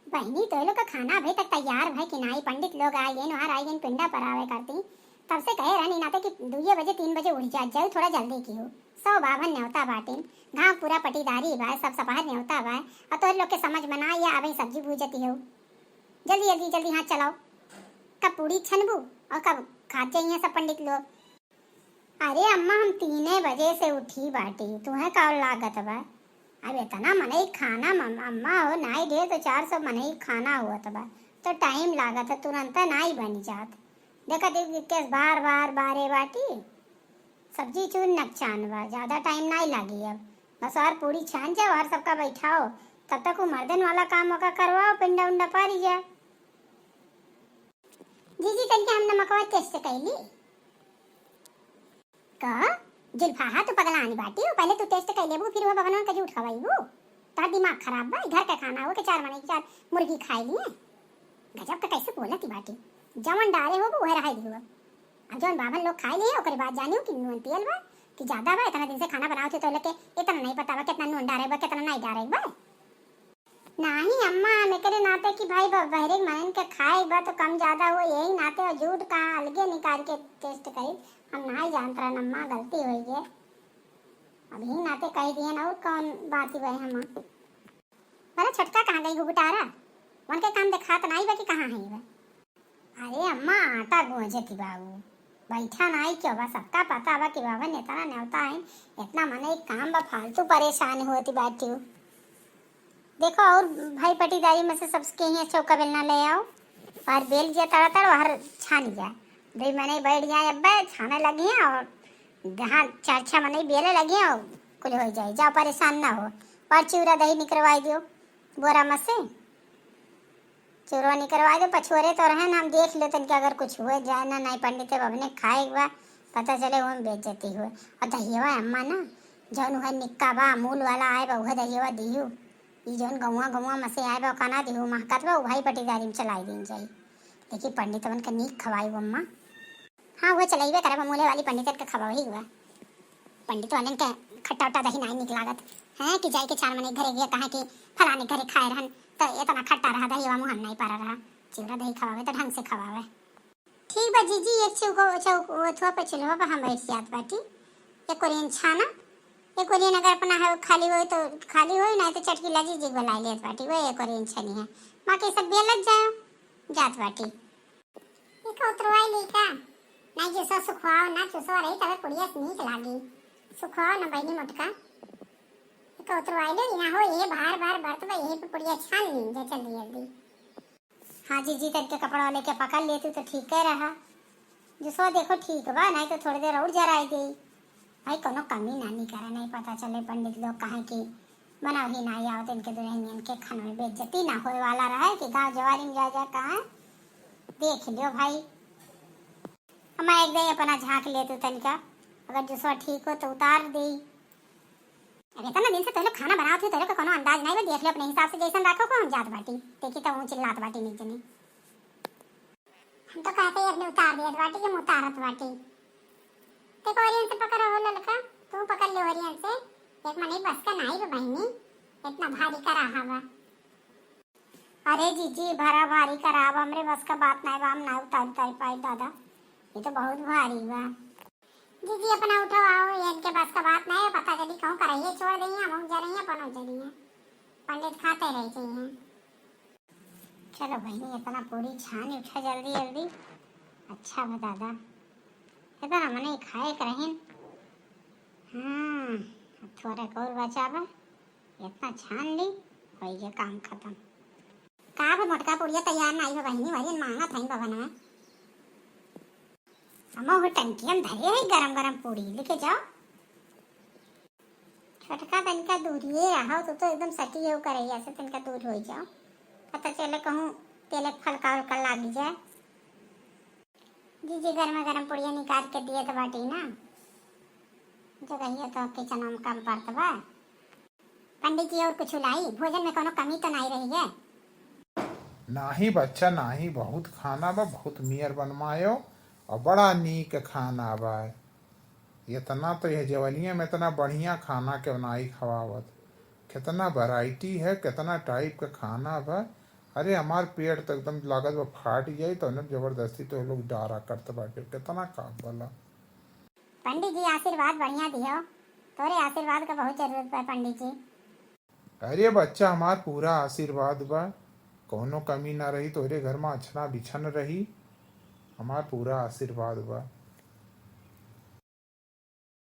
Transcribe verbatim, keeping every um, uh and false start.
बहिनी, तोहे लोग का खाना अभी तक तैयार भय कि नाई? पंडित लोग आइ गइन, ओहर आइ गइन पिंडा परावे करती। तब से कहे रहनी नाते कि दुइये बजे, तीन बजे उठ जात जाऊ, थोड़ा जल्दी किहू। सौ बाभन नेवता बाटिन, गाँव पूरा पटीदारी बा, सब सपहर नेवता बा। अउर तोहरे लोग के समझ में ना आइ, अबहीं सब्जी भूजती हो। जल्दी, जल्दी, जल्दी हाथ चलाओ। कब पूड़ी छनबू अउर कब खात जइहें सब पंडित लोग? अरे अम्मा, हम तीने बजे से उठी बाटी, तुहें का लागत बा? अब एतना मनई खाना, मम-, अम्मा हो, नाई ढेर तो चार सौ मनई खाना होत बा, तो टाइम लागत है, तुरंत नाई बनि जात। देखा देख के बार बार बारे बाटी, सब्जी चूर नकचान बा, ज्यादा टाइम नाई लागी। अब बस और पूड़ी छान जाओ और सबका बैठाओ, तब तक वो मर्दन वाला काम ओका करवाओ, पिंडा उंडा पारी जा। जीजी, तनिका हम नमकवा टेस्ट कैली। का? जुल्फाहा, तू पगलानी बाटी हो, पहले तू टेस्ट कर लेबू, फिर वो बबनवन का झूठ खवाईबू। तोहार दिमाग खराब बा, घर का खाना हो के चार मनई के चार मुर्गी खाए लिए। गजब का कैसे बोलती बाटी, जवन डारे हो वो रहाई दियो। अब जवन बाभन लोग खाए लिए, ओकरे बाद जानियो कि नून तेल बा कि ज्यादा बा। इतना दिन से खाना बनावत हो तो लेके इतना नहीं पता बा कितना नून डारे बा, कितना नहीं डारे बा। नाही अम्मा, हम एकरे नाते कि भाई ब-, बहरे के मनन के खाए बा तो कम ज्यादा हो, यही नाते और झूठ का अलगे निकाल के टेस्ट करी। हम नाही जानत रहन अम्मा, गलती होई गए। अब यही नाते कह दिए ना, और कौन बात ही भाई हम। भला छोटका कहाँ गई गुगुटारा? उनके काम देखात नाही बा कि कहाँ है बा? अरे अम्मा, आटा गूंजती बाबू, बैठा नाई क्यों बा? सबका पता बा कि बाबा नेतना नेवता है, इतना मने एक काम बा, फालतू परेशान होती बाटी। देखो और भाई पटीदारी में से सबके यहाँ चौका बेलना ले आओ और बेल जा तड़ा तड़ बाहर छान जा। दो मने बैठ जाए अब्बे छाने लगी हैं और जहाँ चार छः मने बेले लगी हैं और कुल हो जाए। जाओ परेशान ना हो और चिवड़ा दही निकलवाई दियो बोरा में से। चोरवा निकरवा दे, पछुअरे तो रहन, हम देख ले तनिक अगर कुछ हुए जाए ना, नाई पंडित बबने खाए के बा, पता चले वो में बेइज्जती हुए। और दहियवा अम्मा ना, जौन उहे निक्का बा, अमूल वाला आए बा, उहे दहियवा दिहू। ई जौन गौवा गौवा में से आए बा, ओका ना दिहू, महकत बा, उ भाई पटीदारी में चलाई दिन जाई। लेकिन पंडितवन के नीक खवाई अम्मा। हाँ, वो चलइबे करब, अमूले वाली पंडितन के खवाही हुआ। पंडित वालन के खट्टा उट्टा दही नाई निक लागत है कि जाए के चार मने घरे गया, कहा कि फलाने घरे खाए रहन, तो इतना खट्टा रहा दही, मुँह नाई पारा रहा। चिवड़ा दही खवावे तो ढंग से खवावे। ठीक बा जीजी, एक चौको, चौक, ओथुआ पे चूल्हा पे हम बैठ जात बाटी। एक ओरियन छाना, एक ओरियन अगर अपना है खाली होई तो खाली होई, नाई तो चटकीला जीजी के बुलाई लेत बाटी, वो एक ओरियन छनी है। बाकी सब बेलत जाओ, जात बाटी। एक उतरवाई ली का? नाई जूसो सुखवाओ ना, जूसो रही तबे पुड़िया से नीक लागी। सुखवाओ ना बहिनी मोटका। एक उतरवाई ली ना हो, ये बार बार बरत बा, यही पे पुड़िया छान ली जा जल्दी जल्दी। हाँ जीजी, तनिक कपड़ा लेके पकड़ लेती तो ठीक है रहा। जूसो देखो ठीक बा, नाई तो थोड़ी देर और जराई दे। भाई कोनो कमी ना निकरे, नहीं पता चले पंडित लोग कहे कि बनावही ना आवत इनके दुल्हनियन के खाना में बेइज्जती ना होए वाला रहे कि गाँव जवारी में जा जा कहाँ देख लियो भाई। हम एक दे अपना झाँक लेते तनिका, अगर जूसवा ठीक हो तो उतार दे। अब इतना दिन से तोहरे खाना बनावत हुई, तोहरे का कोनो अंदाज नहीं बा, देख लियो अपने हिसाब से जैसन रखो को हम जात बाटी, देखी तो ऊँच लात बाटी नीचे नहीं। हम तो कहते ही अपने उतार देत बाटी कि हम उतारत बाटी। देखो ओरियन से पकड़ो हो ललका, तू पकड़ ले ओरियन से। एक मने बस का नाई बा बहिनी, इतना भारी करा हवा। अरे जीजी, भरा भारी कराब, हमरे बस का बात नाई बा, हम ना उतार उतार पाई दादा, ये तो बहुत भारी बा। जीजी अपना उठाओ, आओ, ये इनके बस का बात नाई है, पता चली कहूँ करइए छोड़ देइए, हम जा रही हैं, अपन जा रही हैं, पंडित खाते रह जाइए। चलो बहिनी, इतना पूरी छानी उठा जल्दी जल्दी। अच्छा बा दादा, इतना मने खाए के रहिन। हाँ, अब थोड़ा और बचा बा, इतना छान ली, हो गया काम खत्म। का बा मोटका, पूड़िया तैयार ना आई हो बहिनी, वही मांगत हई बबन में। हम वो टंकी हम धरे है गरम गरम पूड़ी, लेके जाओ। छोटका तनिका दूरिये रहो, तू तो एकदम सटी हो करैया से, तनिका दूर हो जाओ, पता चले कहूँ तेल के फलका उलका लाग जाए। जीजी गरम गरम पुड़िया निकाल के दिए तो बाटी ना, जगहिया तो किचन में कम पड़त बा। पंडित जी और कुछ लाई, भोजन में कोनो कमी तो नहीं रही है? नाही बच्चा नाही, बहुत खाना बा, बहुत मियर बनवायो और बड़ा नीक खाना बा। इतना तो यह जवनिया में इतना बढ़िया खाना के बनाई खवावत, कितना वैरायटी है, कितना टाइप का खाना बा। अरे, हमार पेट तो एकदम लागत बा फाट जाई, तो ना जबरदस्ती तो लोग डारा करत बाटे, कितना काम वाला। पंडित जी, आशीर्वाद बढ़िया दिहो, तोरे आशीर्वाद का बहुत जरूरत बा पंडित जी। अरे बच्चा, हमार पूरा आशीर्वाद बा, कौनो कमी ना रही, तोरे घर में अछना बिछन रही, हमार पूरा आशीर्वाद बा।